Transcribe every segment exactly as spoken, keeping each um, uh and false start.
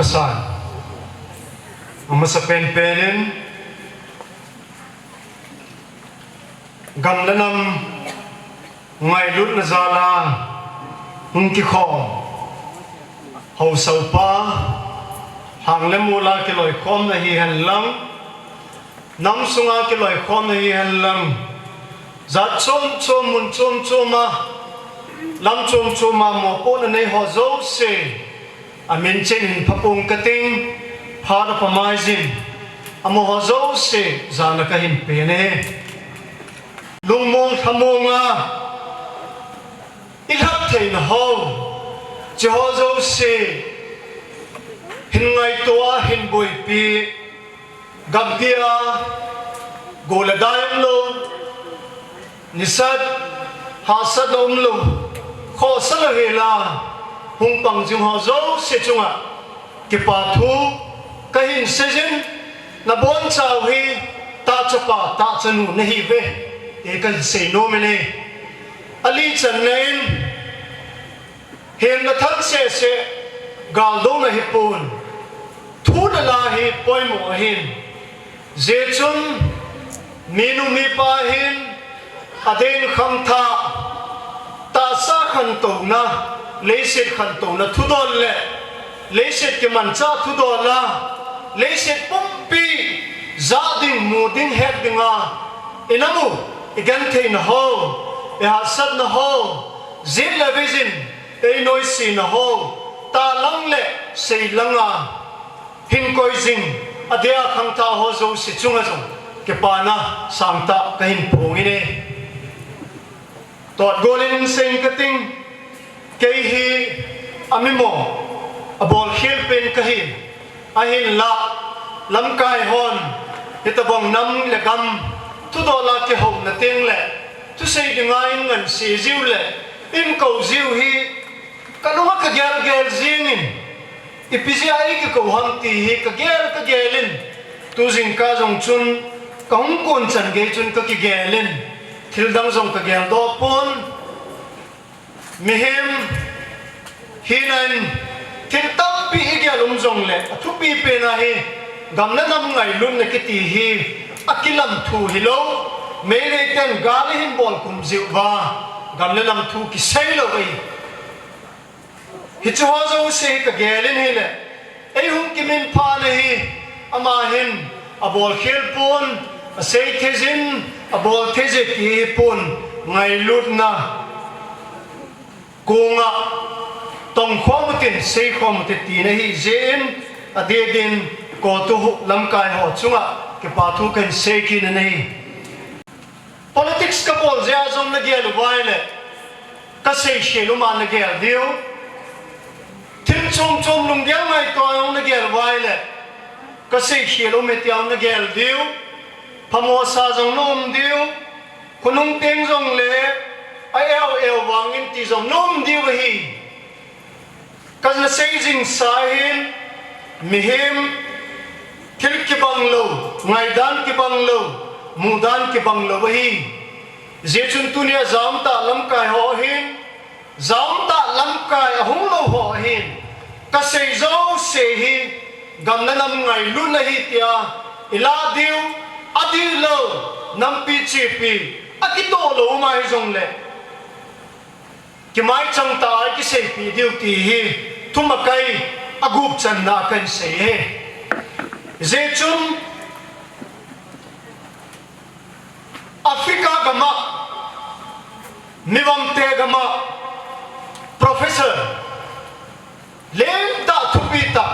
San. Amasa penpen in gam le nam ngailutna jal a hung kikhom haosa upa, lhang le mol a kiloikhomna hihen lang, nam sunga kiloikhomna hihen lang, jat chom chom, mun chom chom a, lam chom chom a mopohna nei ho jouse, amin chen in phapung kating, phat a pha maijin, amaho jouse jana kahin pen e. Lungmong lhamong a i lhap theina ho, hiche ho jouse hin ngaito a, hin boipi, gampi a go le dai umlou, nisat hahsatna umlou, khohsa louhel a hung pang jing ho jouse chunga kipa thu kahin seijin, nabonchau hi tahchapa tahchanu nahiuve ti kahin seinom in e. Ali channa in, hemna thang seh seh, galdouna hipon, thu le la hi poimo ahin. Hijeh chun minu mipa hin adeh in khangthah, tahsa khantouna, leiset khantouna thudol le leiset kimanchah thudol a, leiset pumpi jah ding, mu ding, het dinga i nam u, i gentheina ho, i hahsatna ho, jin le vei jin ei noisena ho, tahlang le seilanga hin koi jing, adeh a khangthah ho jouse chunga jong kipana sangtah kahin phong in e. Totgol in sei kating, kei hi amimo, abolkhel pen kahi, ahinla lamkai hon hitobang nam le gam thudol a kihouna teng le thusei dinga in nganse jiu le in kou jiu hi kalunga kagel gel jing in, ipi jeh a eikikou ham ti hi kagel kagel in, tu jingkah jong chun kahung kon chan gei chun kakigel in, thildang jong kageldoh pon. Mihem hina in thil tampi igel um jongle, athupi pen a hi gam le nam ngailutna kiti hi akilam thu hilou, Meitei ten gal ahin bol kum jiu va, gam le nam thu kisei lou ahi. Hiche ho jouse hi kagel in ahile, eihung kiminphahna hi ama hin abolkhel pon, asei theijin, abol theije ti hipon, ngailutna konga tongkhom ute, seikhom ute tina ahijeh in, adeh din CoTU lamkai ho chunga kipa thu kahin sei kit in ahi. Politics kabol jeh a jong nagel uva ahile, kaseikhel um a nagel diu. Thil chom chom lunggel ngaito a jong nagel uva ahile, kaseikhel um e tia jong nagel diu. Phamo sa jong naum diu. Khonung teng jongle a-eu eu vangin ti jong naum diu ahi. Kana sei jingsa hin, mihem thil kibang lou, ngaidan kibang lou, mudan kibang lou ahi. Hijeh chun tunia jamtah lamkai ho hin, jamtah lamkai ahung lou ho hin, kasei jouse hi gam le nam ngailutna ahi tia ilah diu, adihlou, nampi chepi, akitoh lou um ahi jongle, kimaichang tah a ikiseipeh diu ti hi thumakai agup channa kahin sei e. Hijeh chun Africa gam a, mivomte gam a, professor lentah, thupi tah,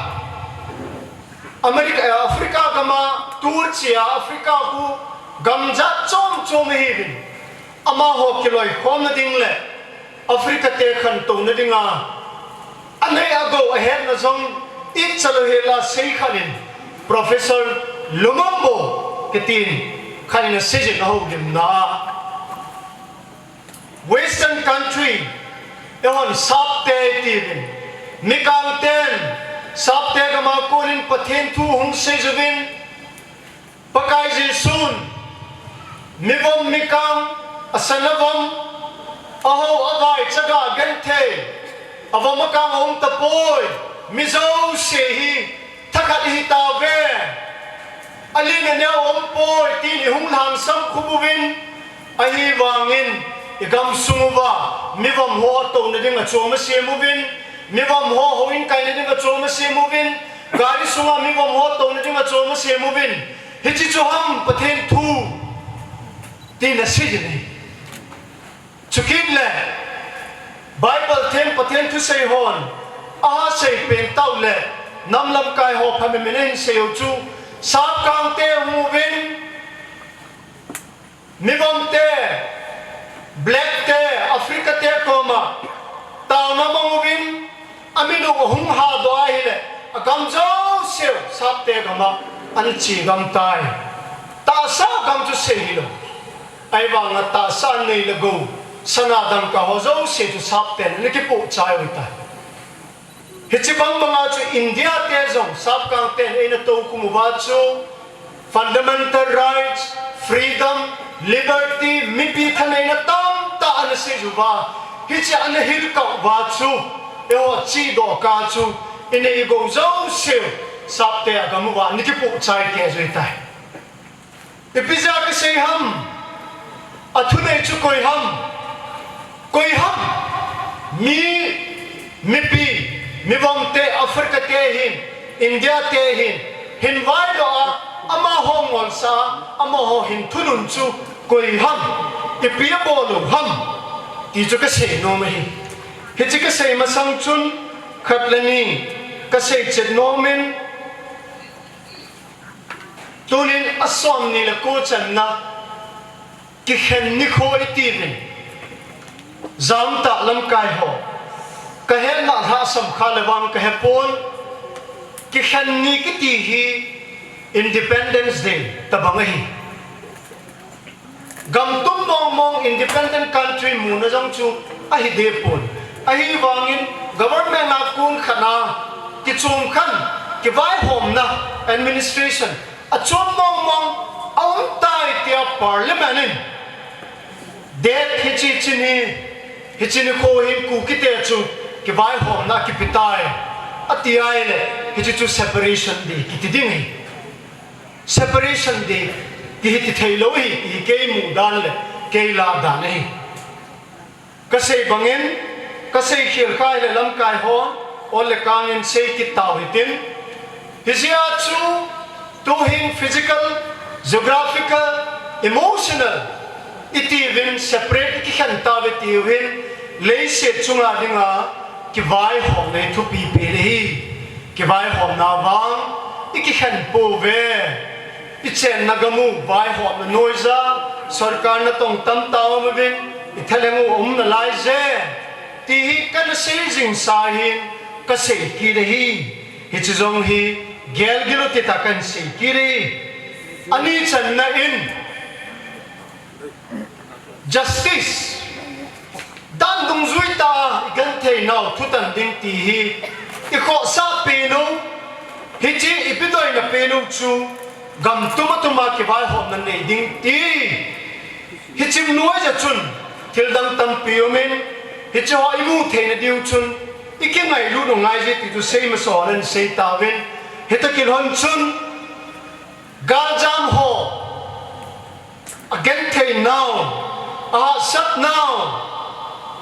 America, eh, Africa gam a tour che a, Africa khu gam jat chom chom ahiuvin, amaho kiloikhomna ding le Africa te khantouna dinga anei agou ahetna jong icha louhel a sei khat in, Professor Lumumbo kitin khat in aseijin ahoulimna a, Western country, eihon sapte itiuvin, mikang ten sapte gam a konin Pathen thu hung seijiuvin, Pakai Jesun, mivom mikang, asan avom, ahao avai chaga genthei, avom akang aum tapoi, Mi jouse hi thakhat ihi tauve. Alen aneo umpoi tin ihung lhangsam khum uvin, ahivangin igamsung uva mivom ho atouna dinga chom asem uvin, mivom ho houin kaina dinga chom asem uvin, gari sunga mivom ho atouna dinga chom asem uvin, hiche chu ham Pathen thu tin asei ding ahi. Chukit le Bible them Pathen thusei hon ahasei pen tau le, nam lamkai ho phamin ahin sei u chu, sapkangte hung uvin, mivomte, blackte, Africate koma taona mang uvin, amin u ahung hadoh ahile, agam jouseu sapte gama ana che gam tai. Tahsa gam chu sei hilou. Ahivanga tahsa nei le gou, sana dangka ho jouse chu sapten ana kipoh chai u tai. Hiche bangbanga chu India te jong sapkangten eina toukhum uva chu fundamental rights, freedom, liberty, mipi thaneina tamtah ana sei uva, hiche ana hilkah uva chu, eiho chedoh kah chu, inei igou jouseu sapte agam uva ana kipoh chai kei jui tai. Ipi jeh a kasei ham? Athunei chu koi ham? Koi ham? Mi, mipi, mivomte, Africate hin, Indiate hin, hin vaidoh a, amaho ngolsa a, amaho hin thunun chu koi ham? Ipi abol u ham? Ti chu kasei nom ahi. Hiche kasei masang chun khat le ni kasei chet nomin, tunin asomni le ko channa kikhen nikho itiuvin, jamtah lamkai ho, kahetna lhasam kha le vang kahepon, kikhen ni kiti hi Independence Day tobang ahi. Gamtum mongmong independent country muna jong chu ahi dehpon. Ahivangin government a kon khat a kichom khen, kivaihomna, administration achom mongmong aum tai tia parliament in, date hiche, hiche ni, hiche nikho hin Kukite chu kivaihomna akipe tai, ati ahile, hiche chu separation day kiti ding ahi. Separation day kihi ti theilou ahi, ti hi kei mudan le kei lahdan ahi. Kasei bangin, kasei khel kha le lamkai ho, ol le kangin sei kit tau hitin. Hijeh a chu, tuhin physical, geographical, emotional, itiuvin separate ikikhen tauve tiuvin, leiset chunga dinga kivaihomna hi thupi pen ahi. Kivaihomna vang ikikhen pouve. Ichenna gam u vaihomna noija, sorkar natong tamtah aum uvin, ithalheng u aum nalaiye, ti hi kana sei jingsa hin kasei kit ahi. Hiche jong hi gelgil u tita kahin sei kit ahi. Ani channa in, justice, dan dungjui tah a igenthei nau thutan ding ti hi ikhohsah pen u, hiche ipi doina pen u chu gamtum atuma kivaihomna nei ding ti. Hiche noija chun thildang tampi umin, hiche ho imu theina diu chun ikingailut u ngaije ti chu seimasa hon ahin sei tauvin, hitoh kilhon chun galjam ho agenthei nau, ahahsat nau,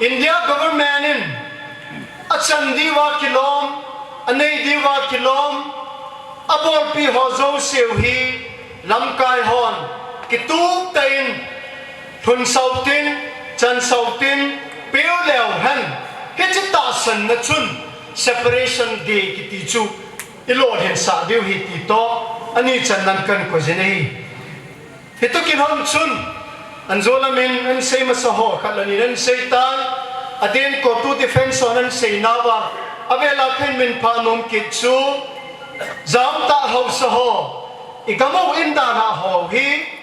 India government in achan diuva kilom, anei diuva kilom, abolpi ho jouseu hi lamkai hon kitup tah in lhunsah utin, chansah utin, peu leu hen, hiche tahsanna chun separation day kiti chu ilolhinsah diu ahi ti toh ani channan kahin koi jin ahi. Hitoh kilhon chun, anjo lamin ahin sei masa ho khat le ni ahin sei tan, aden CoTU defence hon ahin seinauva, avela kahin minphah nom kit chu, jamtah haosa ho, igam u in dalhah ho hi,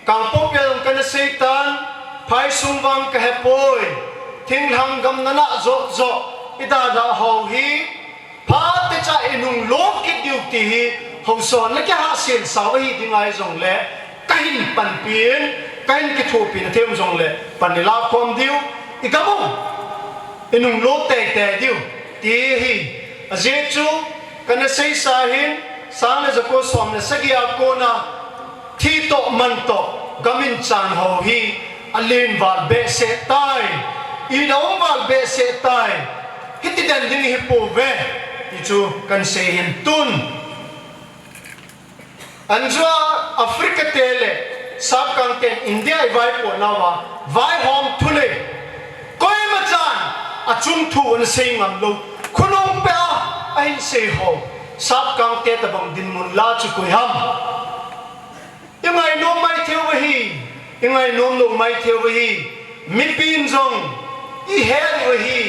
Kangpokpi a jong kana sei tan, phaisung vang kahepoi, thinglhang gam nana joh joh idalhah ho hi, phatecha inunglo kit diu ti hi, haosa hon nakihahsel sau ahi ding ahi jongle, kahin panpin, kahin kithopina them jongle, pan ilah khom diu, igam u inunglo teitei diu ti hi. Ajeh chu kana seisa hin, sang le jako som le sagi a kona thi toh man toh gam in chan ho hi alen val behseh tai, ina um val behseh tai, hiti den ding hi pouve, ti chu kan sei hin tun. Anjua Africa te le Sapkang ten India i vaipohnauva vaihom thulei, koima chan achung thu ana sei ngam lou, khonung peh a ahin sei ho, Sapkang te tabang dinmun la chu koi ham? I ngainom mai thei u ahi, i ngainom lou mai thei u ahi. Mipin jong i het u ahi,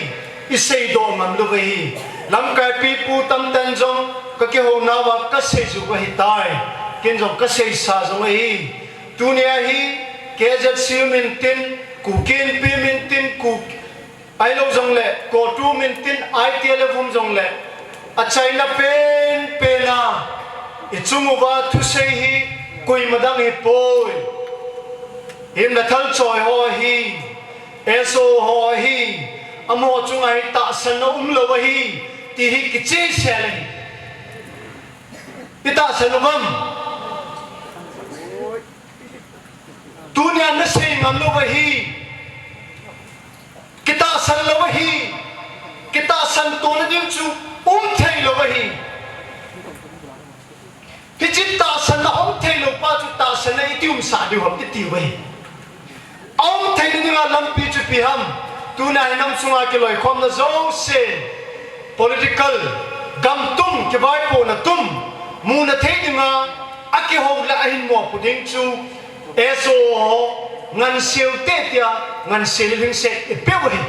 i seidoh ngam lou ahi. Lamkai pipu tamtah in jong ka kihounauva ka sei ju ahi tai. Ken jong ka seisa jong ahi. Tunia hi K Z C U min tin, Kuki Inpi min tin, Ku Ahilou jongle, COTU min tin, I T L F um jongle, achaina penpen a i chung uva thusei hi koima dang hi poi. Himna thal choi ho ahi, S O ho ahi, amaho chunga hi tahsanna um lou ahi, ti hi kichehsel ahi. I tahsan u ham? Tunia na sei ngam lou ahi. Kitahsan lou ahi. Kitahsan tona ding chu um thei lou ahi. Hiche tahsanna um thei lou pa chu tahsanna iti umsah diu ham iti u ahi. Aum theina dinga lampi chu ipi ham? Tunia hi nam sunga kiloikhomna jouse, political, gam tum, kivaipohna tum, muna thei dinga akihou le ahin mopo ding chu S O ho ngansei u hite tia ngansei le lhingset ipeh u ahi.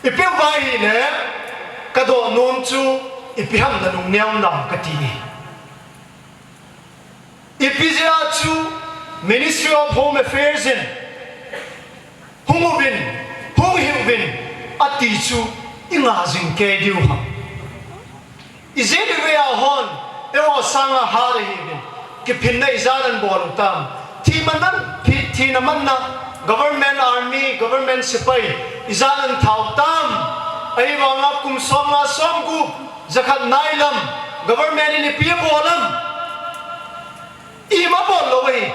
Ipeh uva ahile, kadoh nom chu ipi ham, nalung neo nam kati. Ipi jeh a chu Ministry of Home Affairs in hung uvin, hung hih uvin ati chu i ngah jing kei diu ham? Ijeh inem itile eiho sanga hat ahiuvin, kiphinna ijat in abol u tam? Thi manna, thi, thina manna, government army, government sepai, ijat in atha u tam? Ahivanga kum som nga som gup, jakhat nai lam, government in ipi abol lam? Ima abol lou ahi.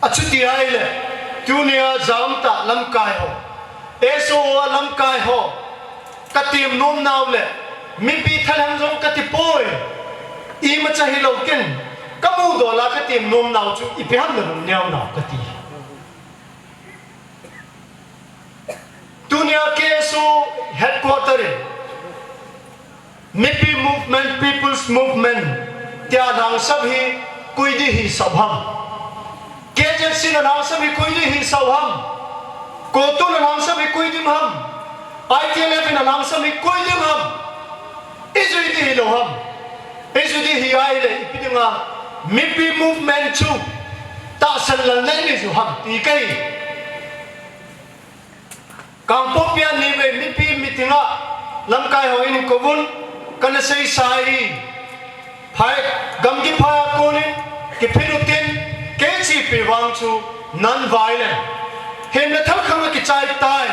Achuti ahile, tunia jamtah lamkai ho, S O a lamkai ho, ka tem nom nau le, mipi thalheng jong kati poi. Imacha hilou ken, ka mudola ka tem nom nau chu ipi ham, nalung neo nam kati. Tunia K S O headquarter in Mipi Movement, People's Movement tia alhangsap hi koi din hisah u ham? K Z C in alhangsap hi koi din hisah u ham? COTU in alhangsap hi koi din ham? I T L F in alhangsap hi koi din ham? Ijui ding hilou ham? Ijui ding hi ahile ipi dinga Mipi Movement chu tahsan lal nei nei u ham ti kahi. Kangpokpi a nivei mipi meeting a lamkai hon eikouvin, kana seisa hi, phai, gamgi phai a konin kiphin utin, kei chepi vang chu non-violent, hemna thalkhang a kichai tai,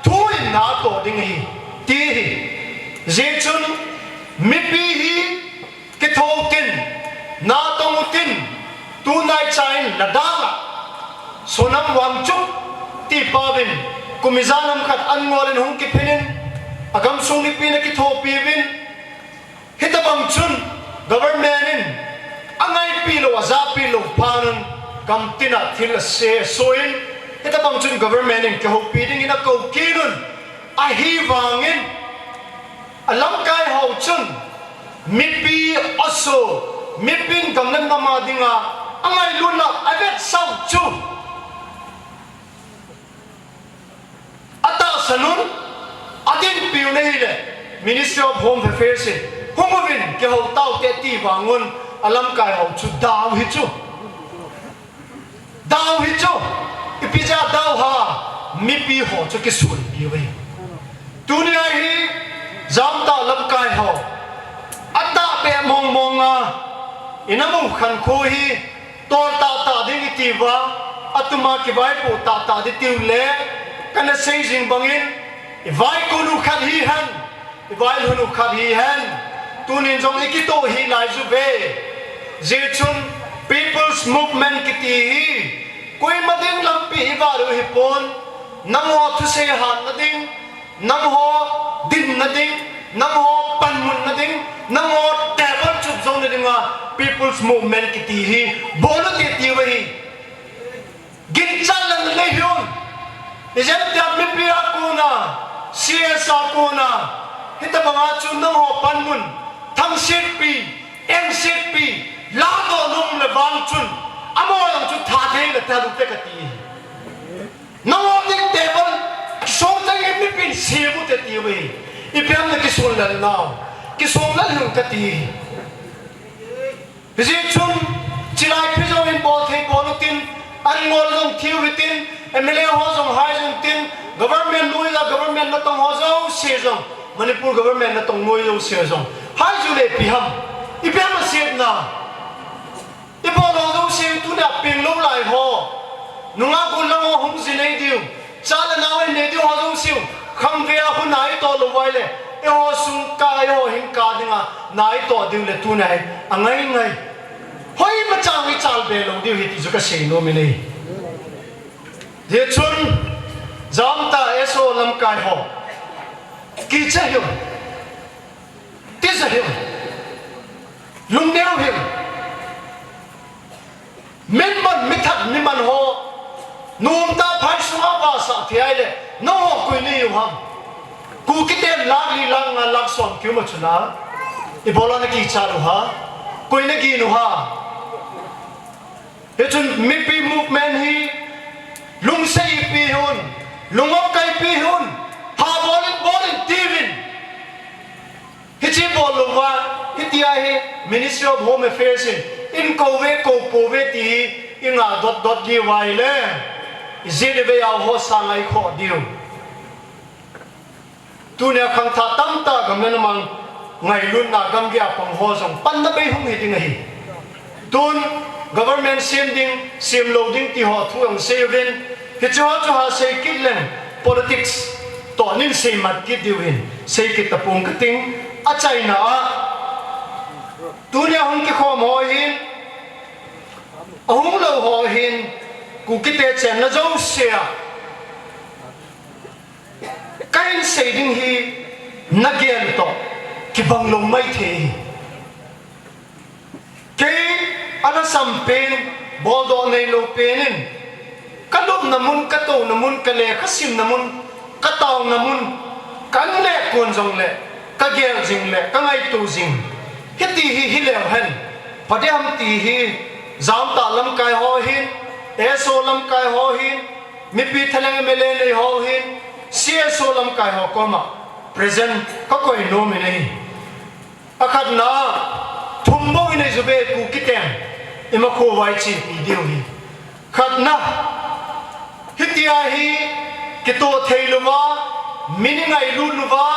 thu in natoh ding ahi, ti ahi. Hijeh chun mipi hi Kitho utin, natong utin, tunaicha in Ladakh a Sonam Wangchuk tipa vin kum ijat ham khat an ngol in hung kiphin in, agamsung mipin akithopi uvin, hitabang chun government in angaipi lou, ajahpi lou phat un gamtin a thil ase asoh in, hitabang chun government in kihoupi dingin akou kit un, ahivangin, alamkai ho chun, mipi aso, mipin gam le nam a dinga angailutna avetsah u chu atahsan un, adinpi un ahile, Ministry of Home Affairs in hung uvin kihou taute ti vang un, alamkai ho chu dau hi chu. Dau hi chu, ipi jeh a dau ham, mipi ho chu kisunpi uve. Tunia hi, jamtah lamkai ho, atahbeh mong mong a, ina mu khankho hi, tol tahtah ding iti uva, atuma kivaipoh tahtah ding tiu le, kana sei jing bangin, ivaikon u khat hihen, Ivaihom u khat hihen, tunin jong ikitoh hi lai juve. Hijeh chun People's Movement kiti hi, koima ding lampi ivaihom u hipon, nangho thusei hatna ding, nangho dinna ding, nangho panmunna ding, nangho table chup jouna dinga People's Movement kiti hi bol u hite tiu ahi. Ginchat le nalei hih un. Ijemtia mipi a kona, C S a kona, hitobanga chu nangho panmun, thangsetpi, engsetpi, ladoh nom le vang chun, amaho jong chu thathei le tha dute kati. Nangho ding table, kisong teng in mipin sem u hite tiu ahi. Ipi ham na kisonlel nau, kisonlel hih un kati. Hijeh chun, chilai phi jong in bol thei bol utin, an ngol jong thiu hitin, M L A ho jong hai jong tin, government noiya government natong ho jouse jong, Manipur government natong noi jouse jong, hai jiu le ipi ham, ipi ham asetna. Ibol ho jouse tunia peng lou lai ho, nungah gollhang ho hung ji nei diu, cha le nao nei diu ho jouse, khamvei a khu na itoh lou uva ahile, eiho sung kah, eiho hing kah dinga na itoh diu le tunia hi angai ngai. Hoimacha ichalbe lou diu ahi ti chu kasei nom in ahi. Hijeh chun, Jamta S O lamkai ho, kicha hih un, tija hih un, lungneo hih un. Min man, mi that, mi man ho, nomtah phai sunga vahsah thei ahile, nangho koi neiu ham? Kukiten lakh li, lakh nga, lakh som kium a chun a, ibola nakichat u ham? Koi nagin u ham? Hichun mipi movement hi lungset ipi hih un, lungop kaipi hih un, phabol in bol in tiuvin. Hiche bol louva, hitia hi Ministry of Home Affairs in, eikou ve, kou pouve ti hi, inga dot dot diu ahile, ijat ivei a ho sanga ikhoh diu. Tunia khangthah tamtah gam le nam a ngailutna gamgi a pang ho jong panna bei hung hi ding ahi. Tun government sem ding, sem lou ding ti ho thu jong sei uvin, hiche ho chu ha sei kit leng politics toh nin seimat kit diu hin, sei kit tapong kating, achaina a. Tunia hung kikhom ho hin, ahung lou ho hin, Kukite chenna jouse a kahin sei ding hi nagel toh kibang lou maithei ahi. Kei alhasam pen, boldoh neilou pen in, kalupna mun, katouna mun, kalekha simna mun, kataona mun, kahin le kon jongle, kagel jing le kangaito jing. Hiti hi hileu hen, pha ding ham ti hi, Jamta lamkai ho hin, S O lamkai ho hin, mipi thalheng M L A nei ho hin, C S O lamkai ho koma present kakoi nom in ahi. Akhatna, thum bou inei jiuve, Kukiten imakhovai chepi diu hi. Khatna, hitia hi kitoh theilouva, min ingailut louva,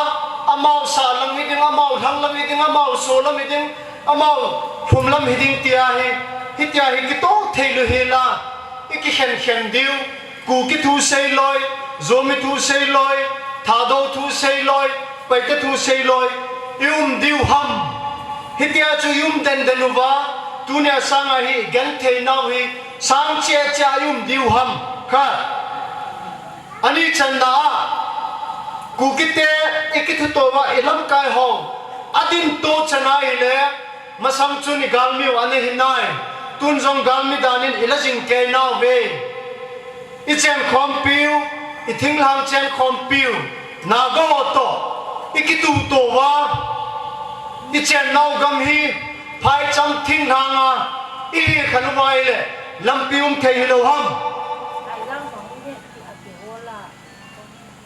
amau sahlam hiding, amau lhanglam hiding, amau solam hiding, amau phumlam hiding tia hi, hitia hi kitoh theilou hela, ikikhen khen diu, Kuki thu seiloi, Zomi thu seiloi, Thadou thu seiloi, Paite thu seiloi, ium diu ham? Hitia chu ium denden uva, tunia sanga hi genthei nau hi sang cheh cheh a ium diu ham? Khat. Ani channa a, Kukite ikithuto uva ilamkai ho adinto chan ahile, masang chun igalmiu ana hinai, tun jong galmi danin ila jing kei nauve. Ichenkhompiu, ithinglhang chenkhompiu Naga ho toh ikituto uva, ichennau gam hi phaicham thinglhanga ihi khan uva ahile, lampi um thei hilou ham?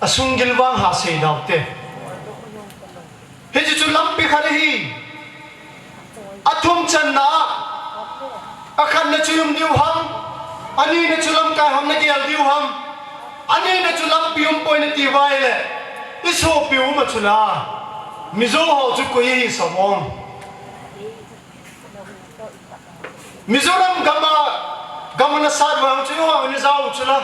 Asunggil vang ha sei daute. Hiche chu lampi khat ahi. Athum channa a, akhatna chu ium diu ham? Anina chu lamkai hon nagel diu ham? Anina chu lampi umpoi nati uva ahile, isopiu um a chula, Mizo ho chu koi ihi sam ong? Mizoram gam a, gam a nasat vang chu iho ina jao chula.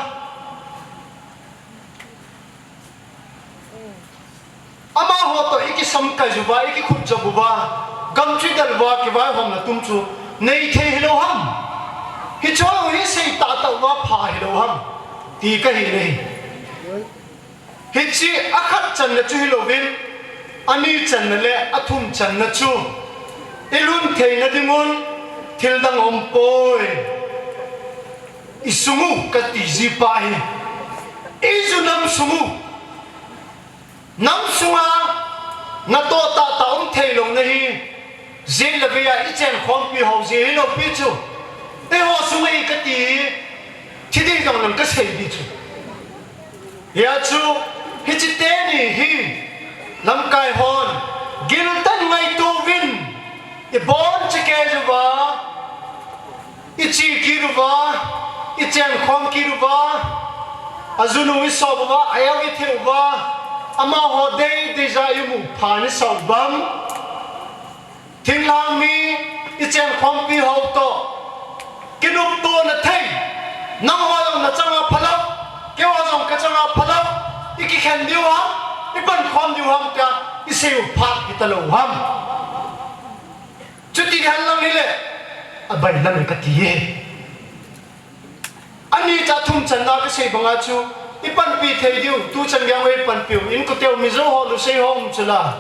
Amaho toh iki samkai uva, ikikhut jop uva, gam chu idel uva, kivaihomna tum chu nei thei hilou ham? Hiche ho hi sei tahtah uva pha hilou ham? Ti kahin ahi. Hiche akhat channa chu hilouvin, ani channa le athum channa chu, ilhun theina dingun thildang aumpoi. Isung u kati jipa hi, iju nam sung u. Nam sunga natoh tahtah um theilouna hi, jin le veiya ichenkhompi ho jeh hilou pi chu, eiho sung ahi kati hi, thiding jong lang kasei di chu. Hia chu, hiche teni hi, lamkai hon, giltah in ngaito uvin, ibonchauva kei uva, iche kit uva, ichenkhom kit uva, ajunu isop uva, a-eu ithe uva, amaho deidei ja imu phat isah u ham? Thinglhang mi ichenkhompi ho toh kinoptona thei, nangho jong nachanga phalou, keiho jong kachanga phalou, ikikhen diu ham, ipankhom diu ham tia isei u phat hitalou ham? Chuti henlang hile, abailam e kati e. Ani cha thum channa kasei banga chu, ipanpi thei diu, tuchan geiya ipanpiu, inkote u Mizo ho, Lusei ho um chula,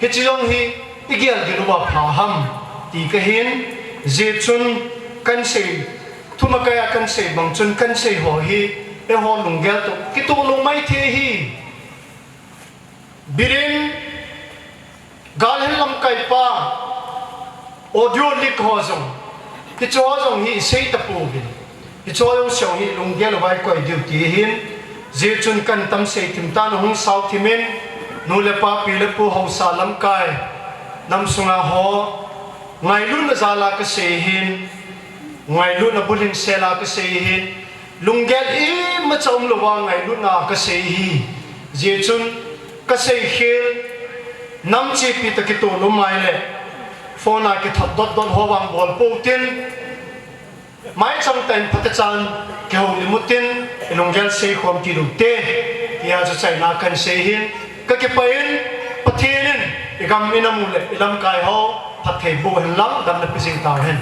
hiche jong hi igel gil uva pha ham ti kahin, jeh chun kansei, thumakaiya kansei bang chun kansei ho hi, eiho lunggel toh kitoh lou maithei hi. Biren, Galhing lamkaipa, audio leak ho jong, hicheho jong hi isei tapouvin, hicheho jouse hi lunggel uva ikoi diu ti ahin, jeh chun katam sei thim tan, hung sao thim in, nu le pa, pi le pu, haosa lamkai, nam sunga ho, ngailutna jala kasei ahin, ngailutna bulhinsela kasei ahin, lunggel imacha umlouva ngailutna kasei ahi. Jeh chun kaseikhel, nam chepi toh kitoh lou maile, phone a kithot dotdot ho vang bol pou tin, maichang tah in phatechan kihoulim utin, ilunggel seikhom kit ute, tia chu achaina kahin sei ahin, kakipah in, Pathen in igam inam u le ilamkai ho phatthei boh hen lang, damna pe jing tauhen.